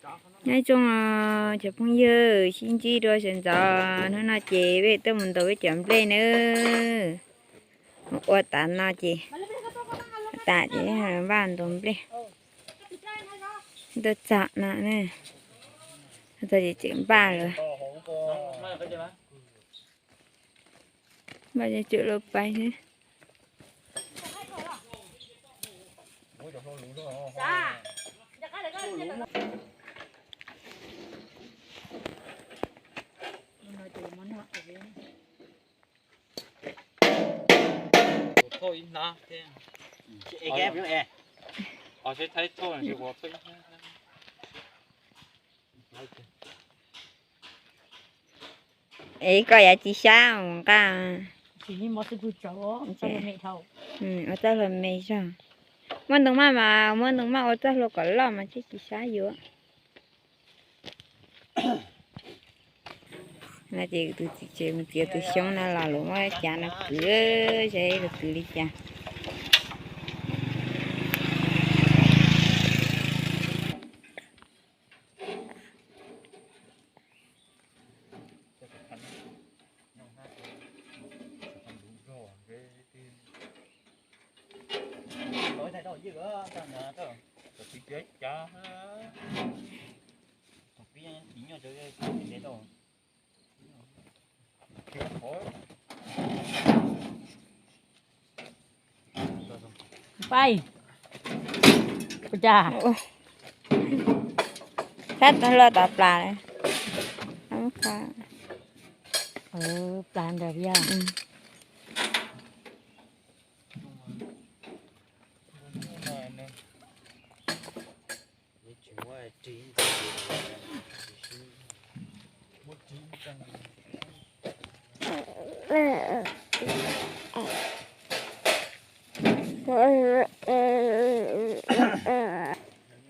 Nyob zoo cov phooj ywg, sib ntsib dua sawv ntxov. Hnub no ces peb tuaj mus ntaus peb cov nplej nawb. Mus ua tas no ces tas ces npaj ntaus nplej. Tuaj txog no, txog ces tseem npaj lawm. Npaj ces tseem los pais xwb. Es koj yav tsis sab mus nqa. Ua txoj hlua me zog. Muaj ntoo maj mas muaj ntoo maj ua txoj hlua kom loj mas thiaj tsis sab yuav. No ces tus txiv tsev mus txiav tus xyoob no los luag muab cav no kwv, saib luag kwv li cas. Pais. Ua cas? Sab tag luaj tod plas. Plas ntawd yog.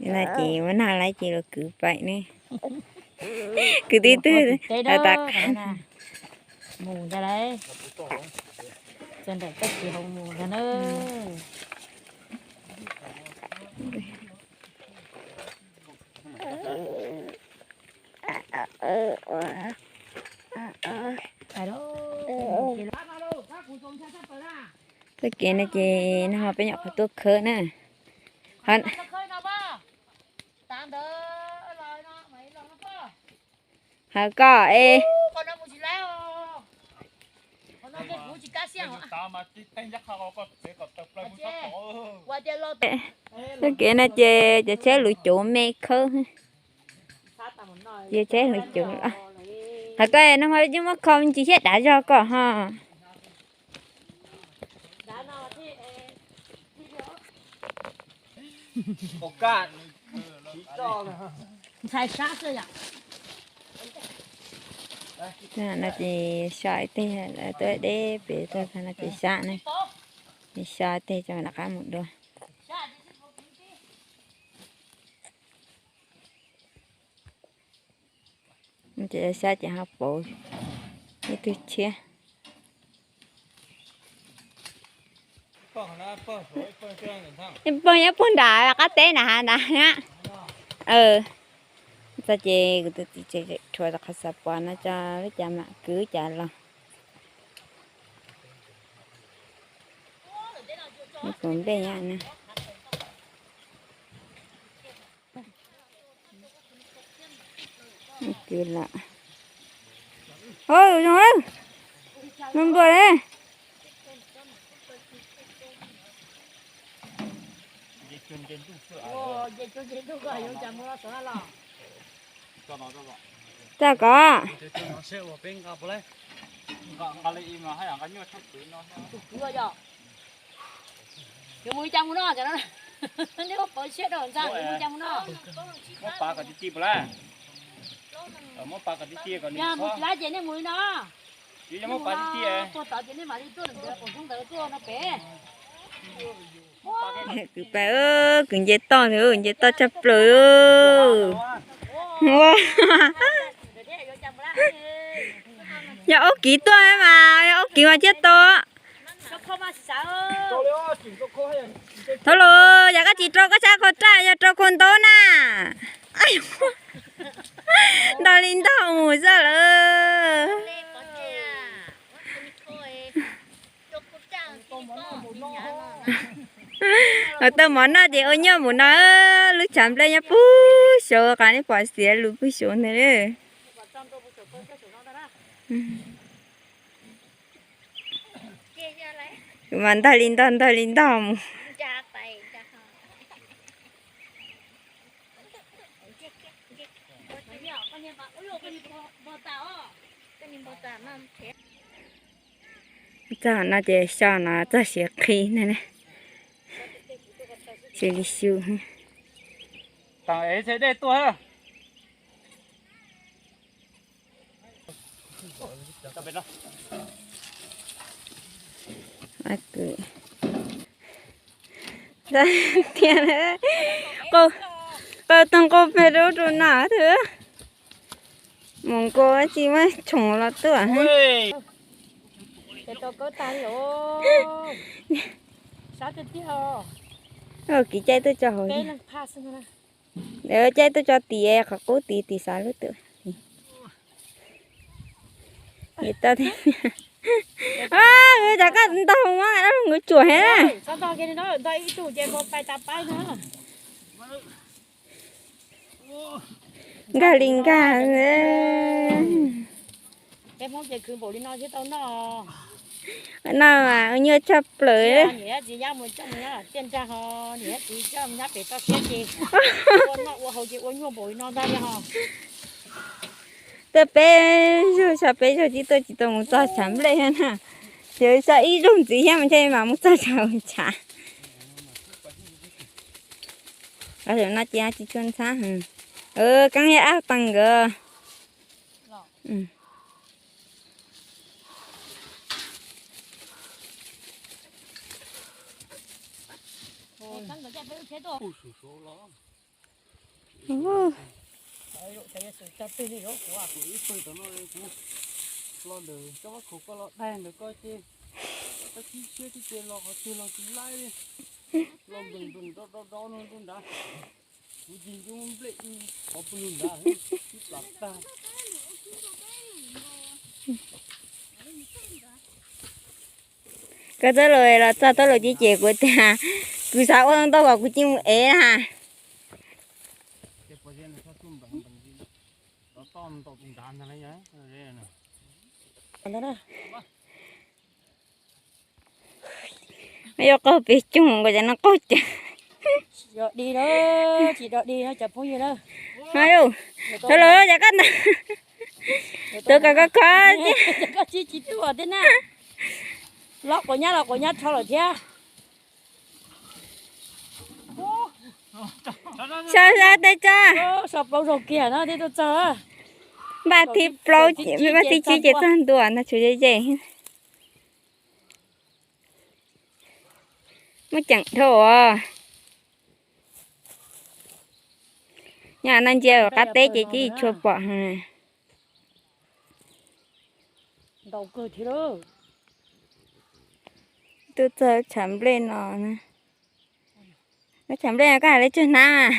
No ces muab noj lawm ces los kwv pais ne. Kwv tib twg tas tas. Mus ntag lauj. Txog ntawm txoj kev hauv mus ntag na. Txoj kev no ces nag hmo peb nyuam qhuav tuaj khawb na. Hawv koj es. Txoj kev no ces cov tsheb luv cuv me khawb. Yog tsheb luv cuv. Hawv koj nag hmo yeej muab kho me ntsis thiab dav zog koj ho. No ces so ib teg, tuaj deb pem tuaj no ces sab ne. Ces so ib teg tso mam rov qab mus dua. Ces sab ces ho pauv ib tug tshiab. Pog nyob puag nram qab teb na, nram na. Txog ces kuv tus txiv tsev rhuav qhov xav pom no tso, lub cas mam kwv cas los. Kuv nplej nyob na. Kwv los. Zoo, npua npua li. Txog kod. Yuav mus li cas mus no? Ntxawm, yuav mus li cas mus no? Muab pav kom tib ti puas lab? Muab pav kom tib ti kom nws, yog mus tsis lab ces nej mus li no. Yog muab pav tib ti, puag tod ces nej mam li tuaj ntawd, pom xyoob ntawd tuaj no pem. Kwv pais, kwv nce toj, nce toj tshaj plaws. Yog aub kiv tuaj mas, yog aub kiv mas thiaj tau. Thov los, yog koj tsis rau koj sab khau raj, yog rau khau ntaub na. Li ntog mus zoj lawm. Ua tau mov noj ces ua nyuaj mus no, lub tshav nplej nyob puag saud, qhov nej pom xiav lus puag saud ntawd. Kuv mas ntog li ntog ntog li ntog mus. Txog no ces xyov no txog siav qhi na, siav li xyu. Tiag, qau toog qau peg rau rau no twb mus nkaus tsis muaj tshoom los tuaj. Kiv caij tuaj tso hauv, caij tuaj tso tim qhov qub tid, tim xav lub twm. Cov koj ntog mas dab laug nkawd tsuam heev na. Nkag li nkag. No mas ua nyuaj tshaj plaws. Tuaj peb zaug xyov peb zaug tib tuaj tsis tau mus txog tshav nplej na. Xyov xyov ib zaug ntxiv thiab mas ntshe mam mus txog tshav ntshav. No ces tsis tshua ntxhab. Kaab yog ab taag nkawd. Ib pawg tom no kuv los ntawm cov vaab khaum koj los daig ntawm koj ces koj tib siab tib ce los qhov twg los tsis laib li. Los npeem npeem do do do no rau nrad. Kuv tig ncuab nplej qhov pug nug nrad, ib plam tag. Koj txoj lus los txog txoj lus ces kuv tias kuv xav ua ntau kom kuv cia mus ev na. Yuav qaug pes coog nkaus cov no qaug cas. Tsis do dig no, tsis do dig no cov phooj ywg na. Thaum lawm cov koj ntag. Tus kom koj kho. Koj tsis tsis tuaj thiab na. Los quav nyab los quav nyab rho lawm thiab. Sab sab teb tsa. Sab plaub zaug kiag no thiaj tuaj txog. Npaj thib plaub, npaj thib tsib ces txog ntua no tshuav ze ze. Muaj ceem dhau os. Nyob no ntsia qab teb ces tib tshua pom heev. Tuaj txog tshav nplej no, lub tshav nplej no koj hais lub tsug hnab mas.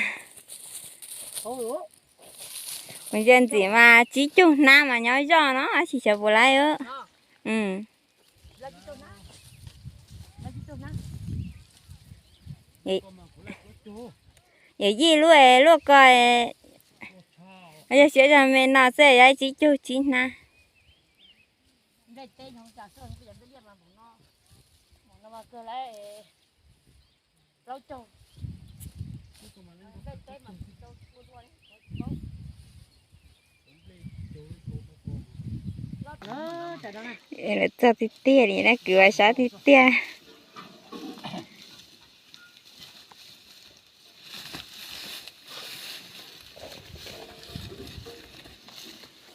Kuv ntsia ntxim mas tsib caug hnab mas nyob zoj no, tab sis xyov puas laib. Yawm yij lub luaj ko, yog siab zog me no xwb yog tsib caug tsib hnab. Lawv txog tiag tiag li na, kwv vas sab tiag tiag.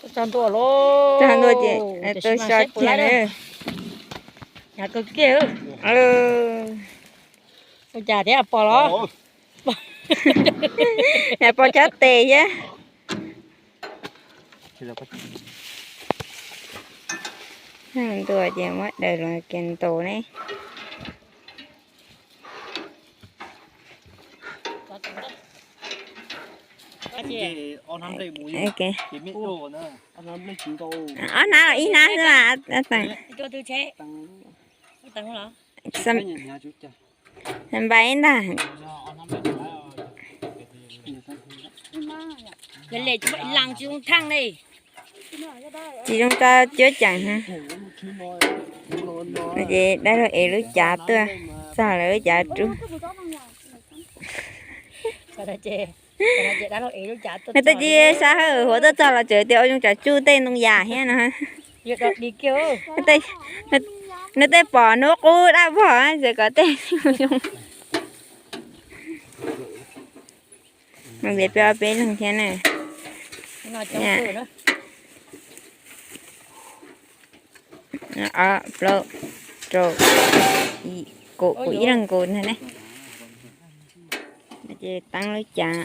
Txog ntua lawm, txog ntua ces tau so kiag na. Ua cas thiab pom los? Pom cov tes thiab. Ntua ces muab daws los kiag ntaus ne. Ok. Ob hnab los ib hnab xwb mas. Npais ntag. Tsis zoo tso cuab ceem. Ces dab laug ev lub cav tuaj txog lawv lub cav rub. Nws tej cia sab hawm huav tuaj txog los tseem tias ua zoo tsav tsuj tej ntoo yam thiab no. Nws tej pom hnub qub dab vog tseem kom tej zoo. Mus ntiav peb ob peb leeg thiab na. Ob plaub rau kaum ib leeg nkaus ntag ne. Ces teeb lub cav.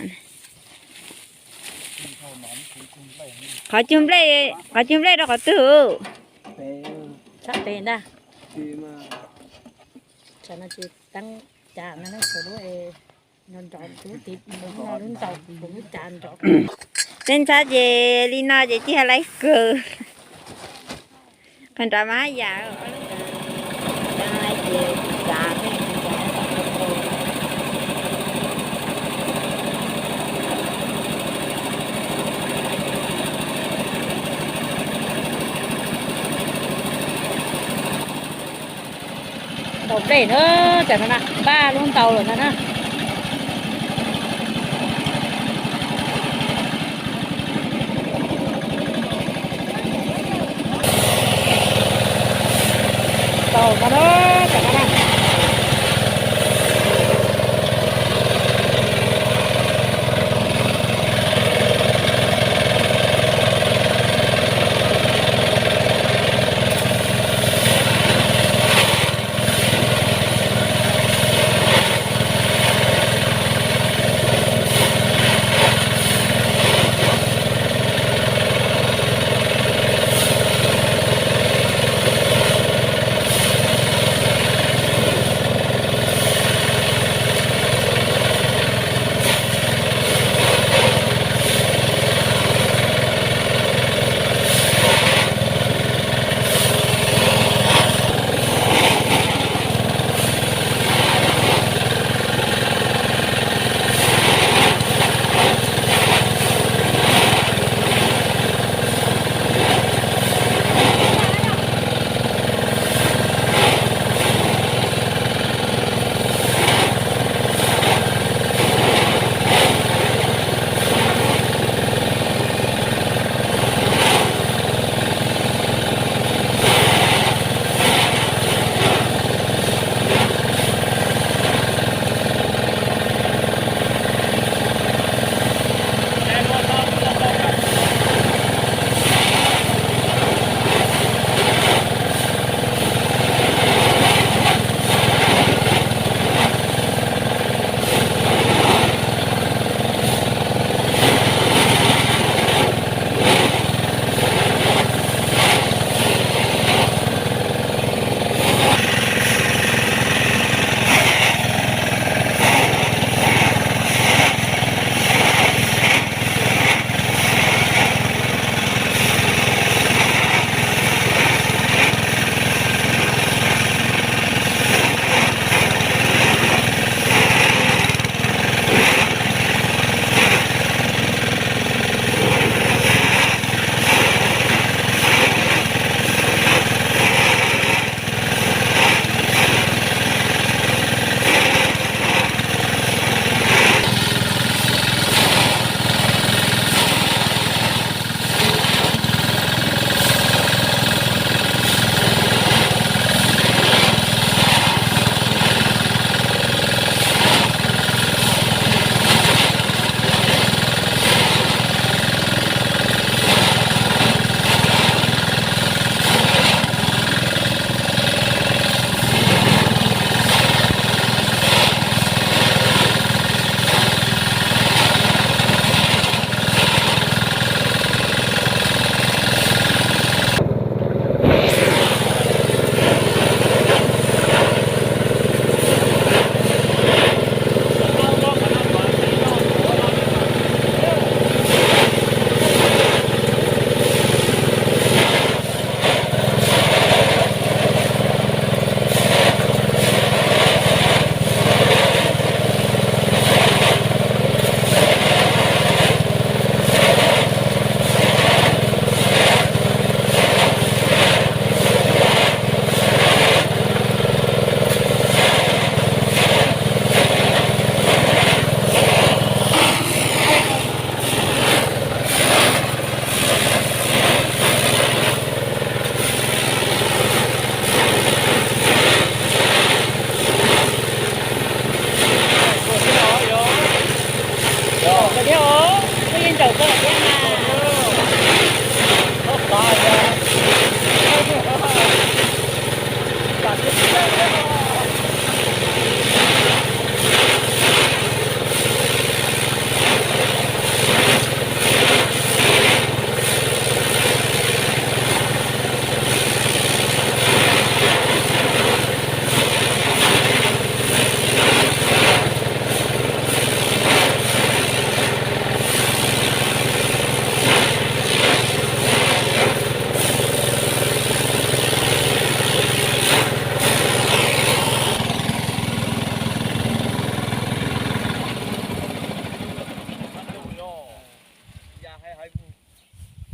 Qhov cug nplej, qhov cug nplej rau qhov twg? Txhab pem ntag. Tej ntxhab ces li no ces tij ha lais kawg. Qhov nrad mas haj yam. Ntaus nplej na, tam no na, npaj lub ntaus lawm ntag na. Ntaus no na, tam no na.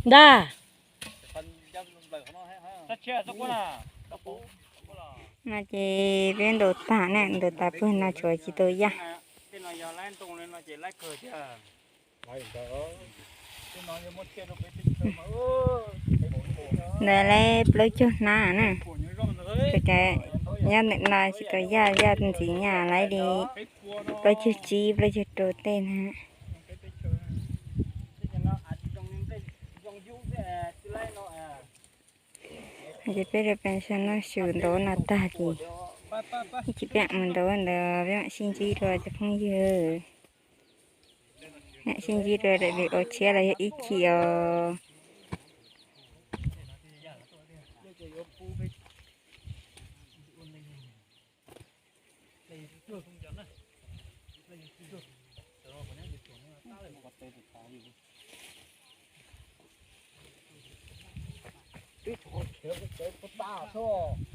Ntag. No ces peb ntaus tag na, ntaus tas pawg no tshuav tsis tau yaj. Ntawd lawv plaub caug hnab na, nyob ntawm no tsis tau yaj, yaj ntxiv nyaj lawv li plaub caug tsib plaub caug rau tej na. Ces peb rau peb saib no xyuas ntaus no tag ces ib chim peb mam mus ntaus ntawd, peb mam sib ntsib dua cov phooj ywg. Mam sib ntsib dua daim video tshiab los yog ib chim os. Twb tsis tau khiav kuv tsev puas tag xwb.